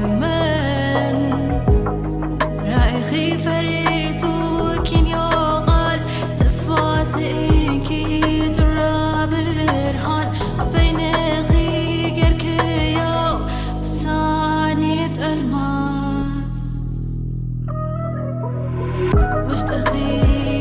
እመን ራእይኺ ፈሪሱ ኪንዮ ቃል ተስፋ ስኢንኪ ጭራ ብርሃን ኣብ በይንኺ ጌርክዮ ውሳኔ ጸልማት። ውሽጥኺ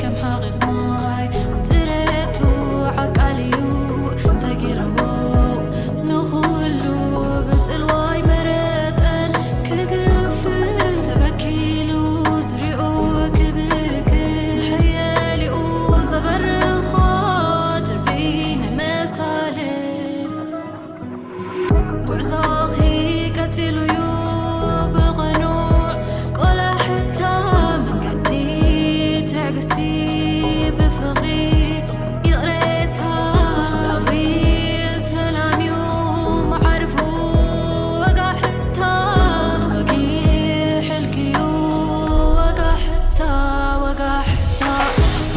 ከም ሓቒቕ ማይ ጥረቱ ዓቃልዩ ዘጊርዎ ንኹሉ ብጽልዋይ መረጸን ክግንፍል ተበኪሉ ዝሪኦ ክብክል ንሕየሊኡ ዘበርኾ ድርቢ ንመሳልል። ጉዕዞኺ ቀጺሉ'ዩ ብቕኑዕ ቆላሕታ መንገዲ ትዕግስቲ ብፍቕሪ ይቕሬታ ውሽጣዊ ሰላም'ዩ መዓርፉ ወጋሕታ ወጊሕልክ'ዩ ወጋሕታ ወጋሕታ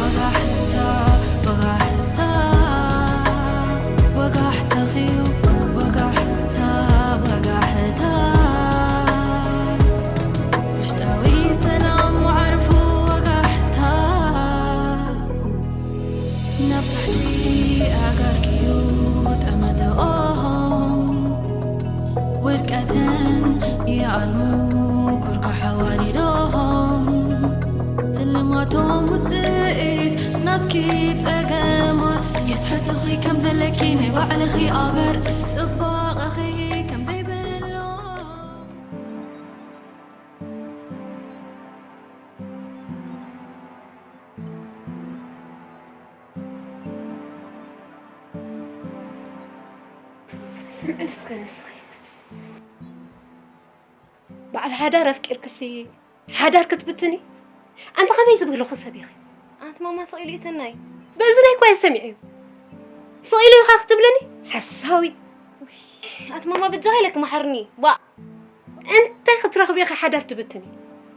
ወጋሕታ ወጋሕታ ወጋሕታኺ'ዩ ወጋሕታ ወጋሕታ ውሽጣዊ ሰላም መዓርፉ ወጋሕታ ናብ ታሕቲ ኣእጋርኪ'ዩ ጠመተኦም ውድቀትን ይኣልሙ ኩርኩሕ ኣዋሊዶም ስልማቶም ውፅኢት ናትኪ ፀገማት የትሕትኺ ከም ዘለኪ ናይ ባዕልኺ ኣበር ፅባቐኺ ከም ዘይብሎ ስምዒ እስከ ንስኺ በዓል ሓዳር ኣፍቂርክሲ ሓዳር ክትብትኒ ኣንቲ ከመይ ዝበልኹ ሰብ ኢኺ? ኣንቲ ማማ ስቕ ኢሉ እዩ ሰናይ። በእዝነይ እኳ እየ ሰሚዐዮ። ስቕ ኢሉ ኢኻ ክትብለኒ ሓሳዊ። ኣንቲ ማማ በጃኻ ኢለኪ መሓርኒ። ዋ እንታይ ክትረኽቢ ኢኺ ሓዳር ትብትኒ?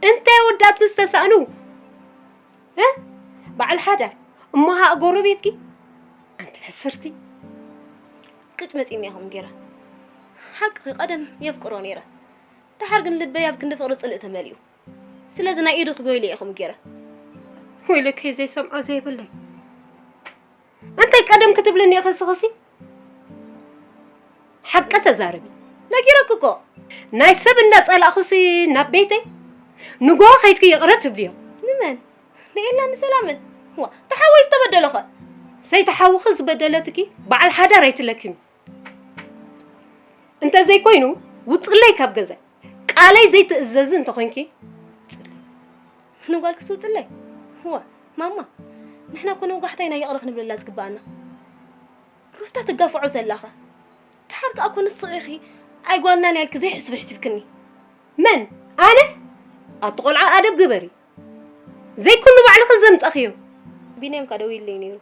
እንታይ ኣወዳት ምስ ተሳእኑ እ በዓል ሓዳር እሞ ሃእ ጎረቤትኪ ኣንቲ ሕስርቲ። ቅጭ መጺኒ ኢኹም ጌራ። ሓቅኺ ቀደም የፍቅሮ ነይረ። ደሓር ግን ልበይ ኣብ ክንዲ ፍቕሪ ጽልእ ተመሊኡ። ስለዚ ናይ ኢዱ ክበይሉ ኢኹም ጌረ። ወይለከይ ዘይሰምዖ ዘይብለይ እንታይ ቀደም ክትብልኒ ኢኺ ስኽሲ ሓቂ ተዛረቢ ነጊረኩ እኮ ናይ ሰብ እንዳጸላእኹሲ ናብ ቤተይ ንጎ ከይድኩ ይቕረ ትብልዮ ንመን ንኤላ ንሰላምን ዋ ተሓወይ ዝተበደለኸ ሰይተሓውኺ ዝበደለትኪ በዓል ሓዳር ኣይትለክሚ እንተዘይኮይኑ ውፅለይ ካብ ገዛይ ቃለይ ዘይትእዘዚ እንተኾይንኪ ንጓልክስ ውፅለይ እወ ማማ ንሕና እኮ ንወጋሕታ ኢና ይቕረ ክንብለላ ዝግበኣና ሩፍታ ትጋፍዖ ዘላኸ ድሓር ከኣ እኮ ንስኺ ኢኺ ኣይጓልናን እያ ኢልኪ ዘይሕስብ ኣሕሲብክኒ መን ኣነ ኣቲ ቆልዓ ኣደብ ግበሪ ዘይኩሉ ባዕልኺ ዘምጻኽዮ ቢንያም ከኣ ደዊሉለይ ነይሩ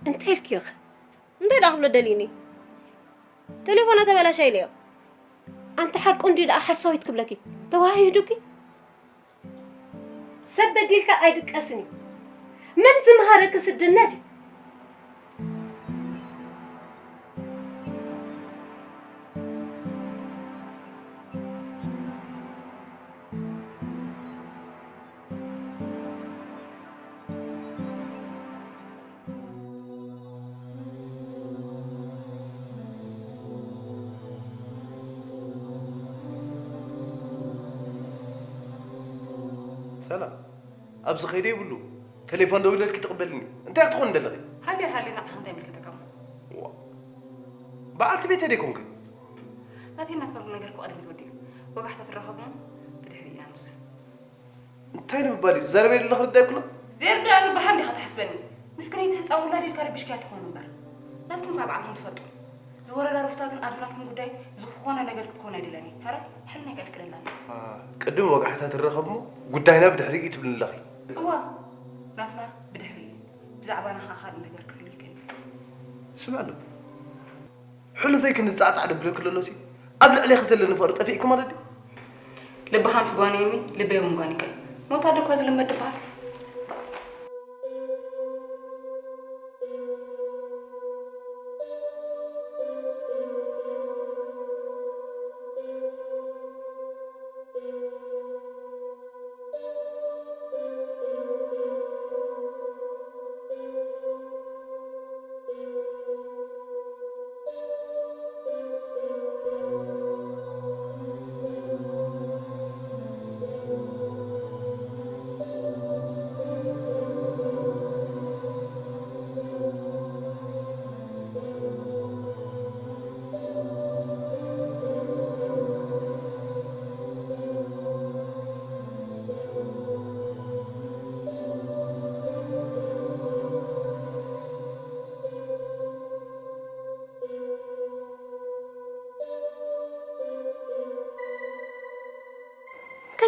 እንታይ ኢልክዮ ኸ እንታይ ደኣ ክብሎ ደልዩኒ ተሌፎና ተበላሽያ ኢለዮ ኣንቲ ሓቁ እንድዩ ደኣ ሓሳዊት ክብለኪ ተዋሂዱኪ ሰብ በዲልካ ኣይድቀስን እዩ መን ዝምሃረኪ ስድነት እዩ ሰላም ኣብዚ ከይደ ይብሉ ተሌፎን ደዊለልኪ ትቕበልኒ እንታይ ክትኾን ደለኺ ሃልዮ ሃልዮ ንዓኻ እንታይ ይምልከተካ እሞ ዋ በዓልቲ ቤተይ ደይኮንኪ ናተይ ናትካ ነገር እኮ ቀደም ተወዲኡ ወጋሕታ ትራኸብሞ ብድሕሪ ኢና ንወስን እንታይ ንምባል እዩ ዝዛረበ የለ ክርዳ ይክሎ ዘይርዳእሉ ብሃም ዲኻ ትሓስበኒ ምስክነይቲ ህፃን ውላድ ኢልካ ረቢሽካያ ትኾን እምበር ናትኩም ካብ ባዕልኩም ትፈልጡ ዝወረዳ ሩፍታ ግን ኣብዚ ናትኩም ጉዳይ ዝኾነ ነገር ክትኮኑ ኣይደለኒ ሐረ ሕልና ይቀልቅለና ኣሎ ቅድሚ ወጋሕታ ትረኸብሞ ጉዳይና ብድሕሪ እዩ ትብልኒ ኣለኺ እዋ ናትና ብድሕሪ እዩ ብዛዕባ ናኻ ካልእ ነገር ክህሉ ይክእል እዩ ስምዕሉ ሕሉፈይ ክንጻዕጻዕ ደብለኪ ለሎሲ ኣብ ልዕሌኺ ዘለኒ ፍቕሪ ጠፊእኪ ማለት ድዩ? ልብኻ ምስ ጓነየኒ ልበይ እውን ጓኒካ እዩ። ሞት ኣደ እኳ ዝልመድ ድበሃል።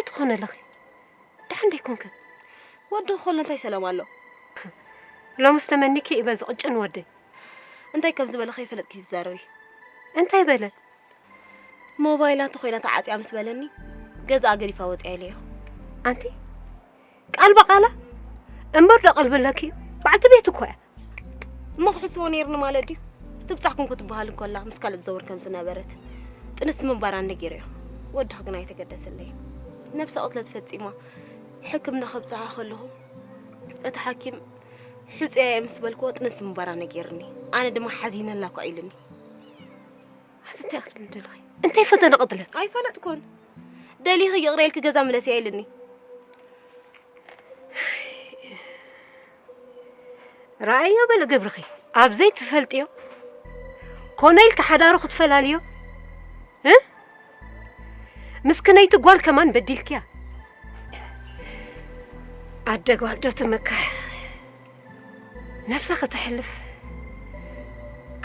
ትኾነ ኣለኺ? ደሓን ደይኮንክን? ወዲ ክኾሎ እንታይ ሰላም ኣሎ? ሎምስ ተመኒኪ እዩ በዚ ቅጭን ወደይ። እንታይ ከም ዝበለ ከይፈለጥኪ ትዛረቢ? እንታይ በለ? ሞባይላ ተኾይና ተዓጽያ ምስ በለኒ፣ ገዛኣ ገዲፋ ወጽያ ኢለዮ። ኣንቲ ቃል ብቓላ እምበር ዶ ቀልብለኪ እዩ? በዓልቲ ቤት እኮ እያ። እሞ ክሕስቦ ነይርኒ ማለት ድዩ? ትብጻሕኩም ክትበሃል እንከላ ምስ ካልእ ትዘውር ከም ዝነበረት ጥንስቲ ምንባራ ነጊረዮ። ወድኺ ግን ኣይተገደሰለይ። ነብሰ ቅትለት ፈጺማ ሕክምና ከብጽሓ ከለኹ እቲ ሓኪም ሕጹያ እየ ምስ በልክዎ ጥንስቲ ምንባራ ነጊርኒ። ኣነ ድማ ሓዚነላ እኳ ኢልኒ። ኣቲ እንታይ ክትብል ደለኺ? እንታይ ፈተነ ቅትለት? ኣይፈለጥኩን። ደሊኺ ይቕረ ኢልኪ ገዛ ምለስያ ኢልኒ። ረኣዮ በለ ግብርኺ። ኣብ ዘይትፈልጥዮ ኮነ ኢልኪ ሓዳሩ ክትፈላልዮ? እ? ምስክነይቲ ጓል ከማን በዲልክያ። ኣደ ጓል ዶ ትመካሕ? ነብሳ ከተሕልፍ፣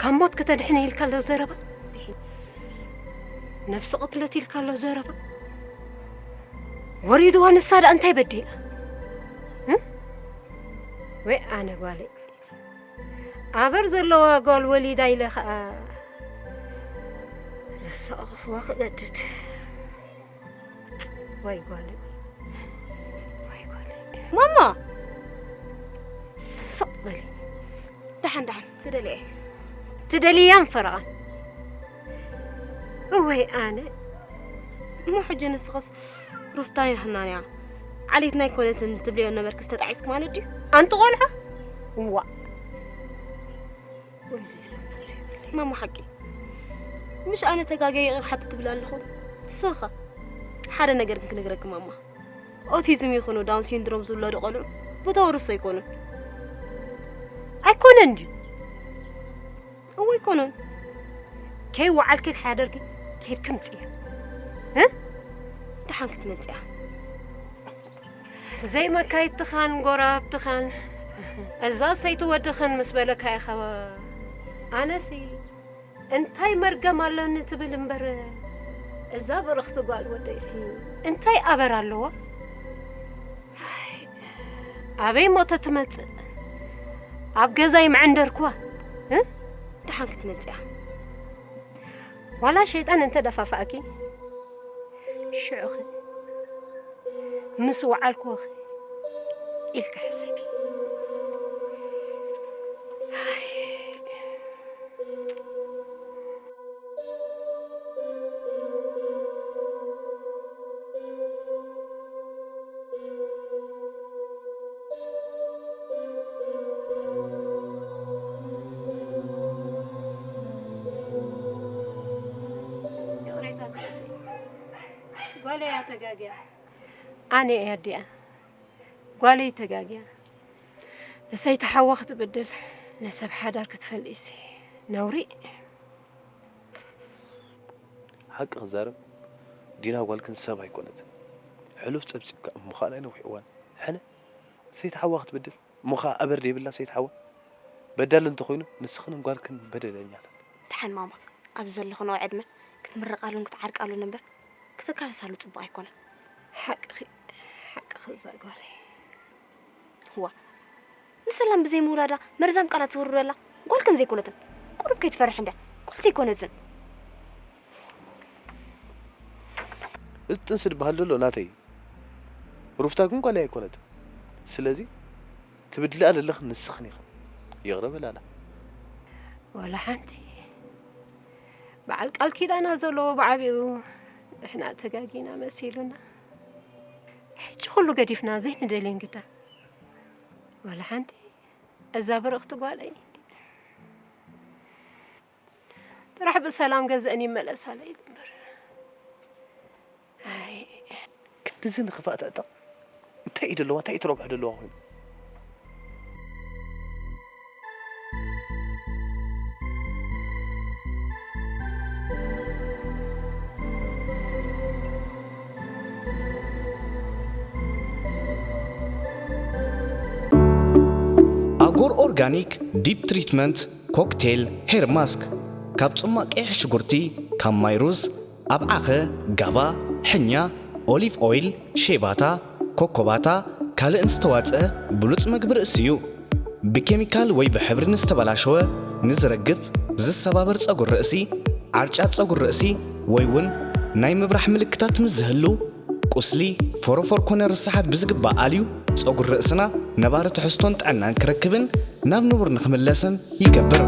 ካብ ሞት ከተድሕን ኢልካ ኣሎ ዘረባ። ነብሲ ቅትለት ኢልካ ኣሎ ዘረባ። ወሪድዋ ንሳ ደኣ እንታይ በዲላ? እ? ወይ ኣነ ጓለይ። ኣበር ዘለዋ ጓል ወሊዳ ኢለ ኸኣ ዘሰቕኽዋ ክገድድ። ወይ ጓለይ። ወይ ጓለይ። ማማ! ስቕ በሊ። ደሓን፣ ደሓን፣ ክደልየ እየ። ትደልያን ፈረቓን። እወይ ኣነ። እሞ ሕጂ ንስኽስ ሩፍታን ሃናን እያ። ዓሌትና ኣይኮነትን ትብልዮ ነበርክስ ተጣዒስክ ማለት ድዩ? ኣንቲ ቆልዓ? እዋ። ወይ ዘይሰምዕ ዘይብለይ። ማማ ሓቂ። ምሽ ኣነ ተጋግየ ይቕር ሓቲ ትብል ኣለኹ። ንስኻ ሓደ ነገር ግን ክነግረኪ ማማ። ኦቲዝም ይኹኑ ዳውን ሲንድሮም ዝውለዱ ቆልዑ ብተውርሶ ኣይኮኑን። ኣይኮነን ድዩ? እወ ኣይኮኑን። ከይወዓልኪ ሓደርኪ ከይድኪ ምጽያ። እ? ደሓን ክትመጽያ። ዘይመካይትኻን ጎረባብትኻን እዛ ሰይቲ ወድኽን ምስ በለካ ኢኻ። ኣነሲ እንታይ መርገም ኣሎኒ ትብል እምበር እዛ ብርኽቲ ጓል ወደይሲ እንታይ ኣበር ኣለዋ? ኣበይ ሞተ ትመጽእ? ኣብ ገዛይ ምዕንደርኩዋ። እ? ደሓን ክትመጽያ። ዋላ ሸይጣን እንተ ደፋፋእኪ ሽዑኺ ምስ ወዓልኩኺ ኢልኪ ሕሰቢ። ይቕሬታ ዝወደይ፣ ጓለይ እያ ተጋግያ። ኣነ እየ ኣዲኣ። ጓለይ ተጋግያ። ንሰይቲ ሓዋ ክትብድል፣ ንሰብ ሓዳር ክትፈልይሲ ነውሪ። ሓቂ ክዛረብ፣ ዲና ጓልክን ሰብ ኣይኮነትን። ሕሉፍ ጸብጺብካ እሞ ኸኣ ናይ ነዊሕ እዋን። ሕነ፣ ሰይቲ ሓዋ ክትብድል፣ እሞ ኸኣ ኣበር ደይብላ ሰይቲ ሓዋ። በዳሊ እንተኾይኑ፣ ንስኽን ጓልክን በደለኛታት። ደሓን ማማ፣ ኣብ ዘለኽንኦ ዕድመ ክትምረቓሉን ክትዓርቃሉን እምበር፣ ክትካሰሳሉ ጽቡቕ ኣይኮነን። ሓቅኺ፣ ሓቅኺ እዛ ጓለይ። እዋ፣ ንሰላም ብዘይ ምውላዳ መርዛም ቃላት ትውርውረላ ጓልክን ዘይኮነትን። ቁሩብ ከይትፈርሕ እንድያ፣ ጓል ዘይኮነትን። እዚ ጥንሲ ዝበሃል ዘሎ ናተይ እዩ። ሩፍታ ግን ጓለይ ኣይኮነትን። ስለዚ ትብድልኣ ዘለኽን ንስኽን ኢኽን። ይቕረ በላላ። ወላ ሓንቲ። በዓል ቃል ኪዳና ዘለዎ ብዓቢኡ ንሕና ተጋጊና መሲሉና። ሕጂ ኩሉ ገዲፍና ዘይንደልዮ እንግዳ። ወላ ሓንቲ። እዛ ብርኽቲ ጓለይ ጥራሕ ብሰላም ገዝአን ይመለሳለይ እምበር። ኣይ። ክንድዚ ንኽፋእ ተዕጠቕ? እንታይ እዩ ደለዋ? እንታይ እዩ ትረብሖ ደለዋ ኮይኑ? ኣጎር ኦርጋኒክ ዲፕ ትሪትመንት ኮክቴል ሄር ማስክ፣ ካብ ጽማቕ ቀይሕ ሽጉርቲ፣ ካብ ማይ ሩዝ፣ ኣብ ዓኸ፣ ጋባ፣ ሕኛ፣ ኦሊቭ ኦይል፣ ሼባታ፣ ኮኮባታ፣ ካልእን ዝተዋጽአ ብሉጽ መግቢ ርእሲ እዩ። ብኬሚካል ወይ ብሕብሪ ንዝተበላሸወ፣ ንዝረግፍ፣ ዝሰባበር ጸጉሪ ርእሲ፣ ዓርጫት ጸጉሪ ርእሲ ወይ እውን ናይ ምብራሕ ምልክታት ምስ ዝህሉ፣ ቁስሊ፣ ፎሮፎር ኮነ ርሳሓት ብዝግባእ ኣልዩ፣ ጸጉሪ ርእስና ነባሪ ትሕዝቶን ጥዕናን ክረክብን ናብ ንቡር ንኽምለስን ይገብር።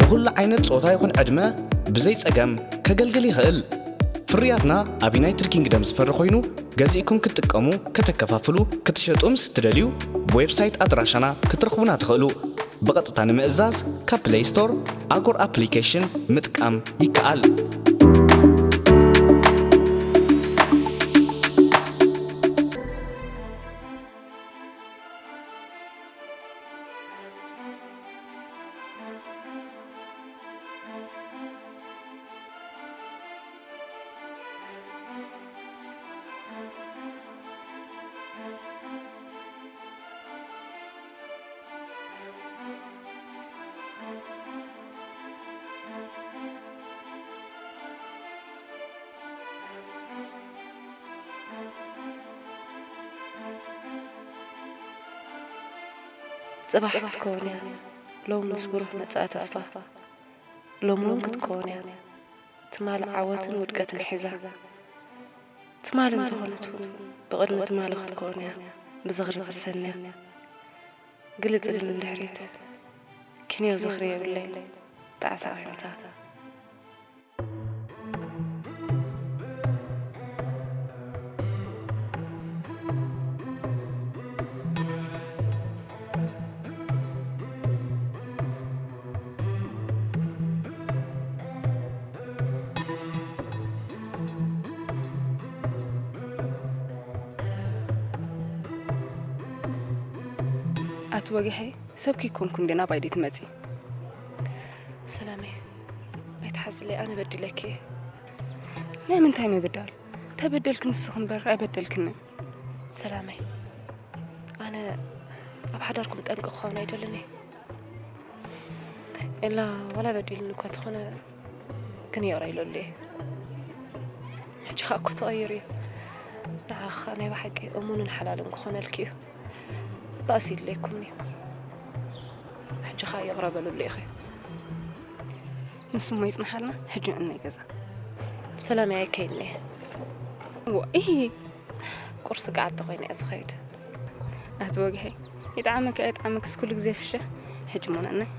ንኹሉ ዓይነት ጾታ ይኹን ዕድመ ብዘይ ጸገም ከገልግል ይኽእል። ፍርያትና ኣብ ዩናይትድ ኪንግደም ዝፈሪ ኮይኑ፣ ገዚእኩም ክትጥቀሙ፣ ከተከፋፍሉ፣ ክትሸጡ ምስ እትደልዩ፣ ብዌብሳይት ኣድራሻና ክትረኽቡና ትኽእሉ። ብቐጥታ ንምእዛዝ ካብ ፕለይ ስቶር ኣጎር ኣፕሊኬሽን ምጥቃም ይከኣል። ጽባሕ ክትከውን እያ። ሎም ምስ ብሩህ መጻኢ ተስፋ። ሎም እውን ክትከውን እያ። ትማል ዓወትን ውድቀትን ሒዛ። ትማል እንተኾነት እውን ብቕድሚ ትማል ክትከውን እያ። ብዝኽሪ ተሰንያ። ግልጽ ብል ንድሕሪት። ክንዮ ዝኽሪ የብለይን። ጣዕሳ ኮይንታ። ኣቲ ወግሐይ፣ ሰብ ከይኮንኩ እንዴ ናባይ ደይ ትመጺ? ሰላመይ፣ ኣይትሓዝለይ፣ ኣነ በዲለኪ እየ። ናይ ምንታይ ምብዳል? ተበደልክ ንስኺ እምበር ኣይበደልክንን። ሰላመይ፣ ኣነ ኣብ ሓዳርኩም ጠንቂ ክኸውን ኣይደልን እየ። ኤላ ዋላ በዲልኒ እኳ ተኾነ፣ ግን ይቕረ ኢለሉ እየ። ሕጂ ኸኣ እኮ ተቐይሩ እዩ። ንዓኻ ናይ ብሓቂ እሙንን ሓላልን ክኾነልኪ እዩ። ባእሲ ይድለየኩም እዩ። ሕጂ ኸኣ ይቕረ በልሉ ኢኺ። ንሱ እሞ ይጽንሓልና፣ ሕጂ ንዕናይ ገዛ። ሰላም እየ፣ ኣይከይድን እየ። እዎ፣ ኢሂ። ቁርሲ ገዓተ ኮይነ እየ ዝኸይድ። ኣቲ ወግሐይ፣ ይጥዓመኪ ኣይጥዓመኪስ ኩሉ ግዜ ፍሽሕ። ሕጂ እሞ ንዕናይ።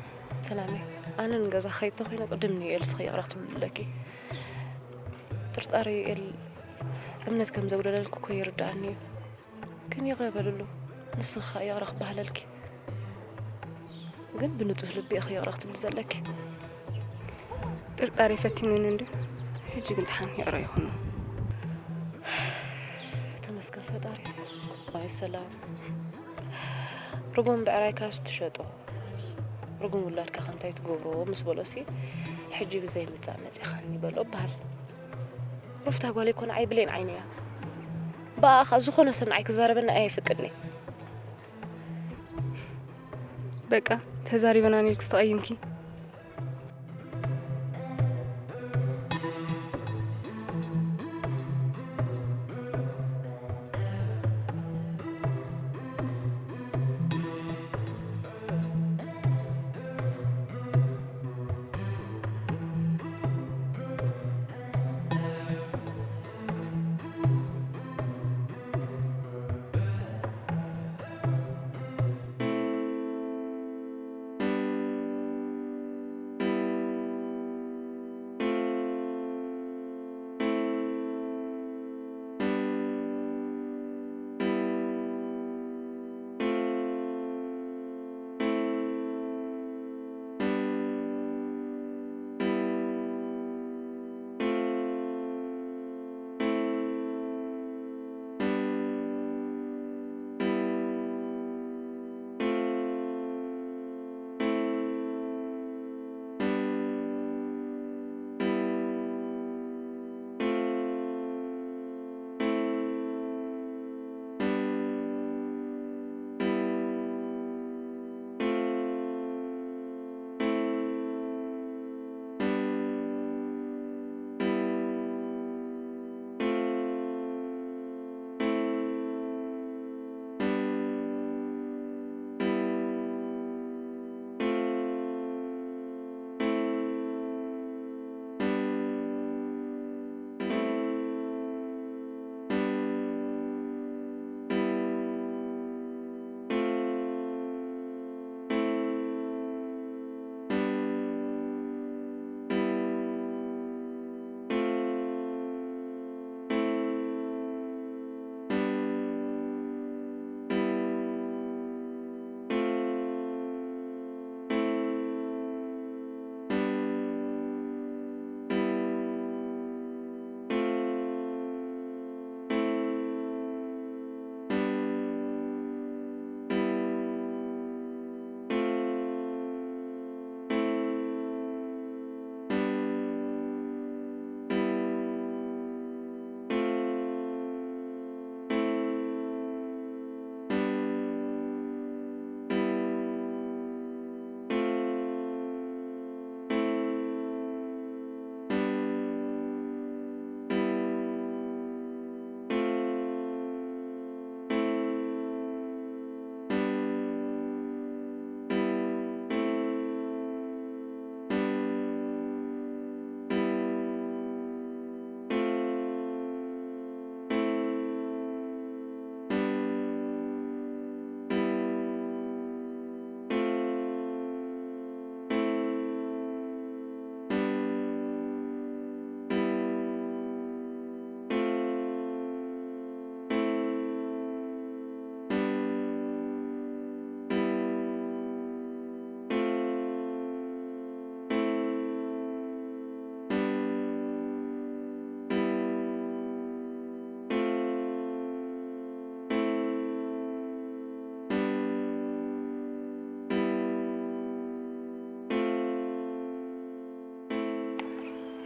ሰላመይ፣ ኣነ ንገዛ ክኸይድ ተኾይነ ቅድም ንዮኤል እስኺ ይቕረ ክትብሊ ኣለኪ። ጥርጣረ ዮኤል እምነት ከም ዘጉደለልኪ እኮ ይርድኣኒ እዩ። ግን ይቕረ በልሉ። ንስኺ ኸኣ ይቕረ ክበሃለልኪ። ግን ብንጹህ ልቢ ኢኺ ይቕረ ክትብሊ ዘለኪ። ጥርጣሬ ፈቲንኒ እንድዩ። ሕጂ ግን ደሓን ይቕረ ይኹኖ። ተመስገን ፈጣሪ። ዋይ ሰላም። ርጉም ብዕራይካስ ትሸጦ? ርጉም ውላድካ ከ እንታይ ትገብሮ? ምስ በሎሲ፣ ሕጂ ብዘይ ምጻእ መጺኻኒ በሎ እበሃል። ሩፍታ ጓለይ እኮ ንዓይ ብሌን ዓይነይ እያ። ብኣኣ ኸኣ ዝኾነ ሰብ ንዓይ ክዛረበኒ ኣየፍቅድን እየ። በቃ፣ ተዛሪበናን ኢልክስ ተቐይምኪ?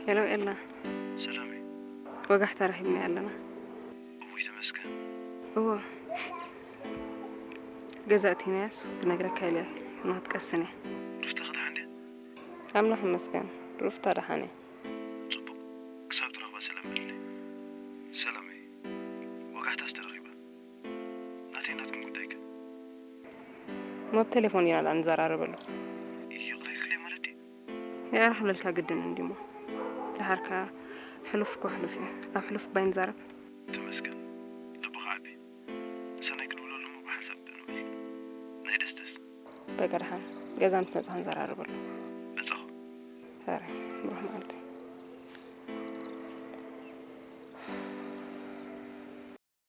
ሄሎ ኤላ፣ ሰላመይ። ወጋሕታ ረኺብና ኣለና። እውይ ተመስገን። እዎ፣ ገዛ እቲናያስ ክነግረካ ኢለ ንክትቀስን እያ። ሩፍታ ከ ደሓን ድያ? ኣምላኽ ይመስገን፣ ሩፍታ ደሓን እያ። ጽቡቕ፣ ክሳብ ትረኽባ ሰላም በልለይ። ሰላመይ፣ ወጋሕታስ ተረኺባ? ናተይ ናትኩም ጉዳይ ከ? ሞብ ቴሌፎን ኢና ንዘራረበሉ። ይቕረ ኢልክለይ ማለት ድዩ? የዕርኽለልካ ግድን እንዲሞ፣ ድሓርካ ሕሉፍ እኮ ሕሉፍ እዩ። ኣብ ሕሉፍ ባይ ንዛረብ። ተመስገን፣ ልብኻ ዓቢ። ንሰናይ ክንብለሉ እሞ ብሓንሳብ ንበል። ናይ ደስተስ? በቃ ደሓን፣ ገዛ ምስ መጻ ንዘራረበሉ። መጻኹ። ሰረ፣ ብሩኽ መዓልቲ።